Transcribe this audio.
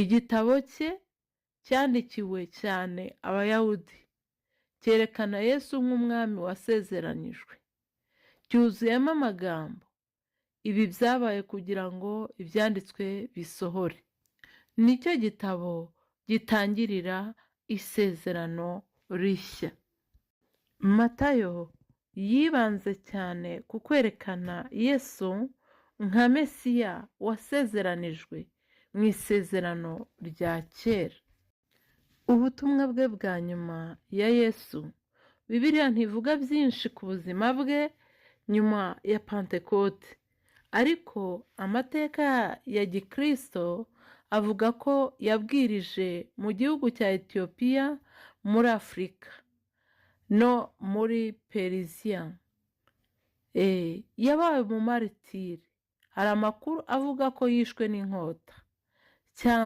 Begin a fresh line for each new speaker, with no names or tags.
Igitabo cye cyandikiwe cyane Abayahudi, cyerekana Yesu nk'umwami wasezeranyijwe. Cyuzuyemo amagambo "Ibi byabaye kugira ngo ibyanditswe bisohore." Nicyo gitabo gitangirira Isezerano Rishya. Matayo yibanze cyane ku kwerekana Yesu nka Mesiya wasezeranijwe mu Isezerano rya Kera. Ubutumwa bwe bwa nyuma ya Yesu. Bibiliya ntivuga byinshi ku buzima bwe nyuma ya Pantekote, ariko amateka ya gikristo avuga ko yabwirije mu gihugu cya Etiyopiya, muri Afurika no muri Periziya. Yabaye umumaritiri. Hari amakuru avuga ko yishwe n'inkota cyangwa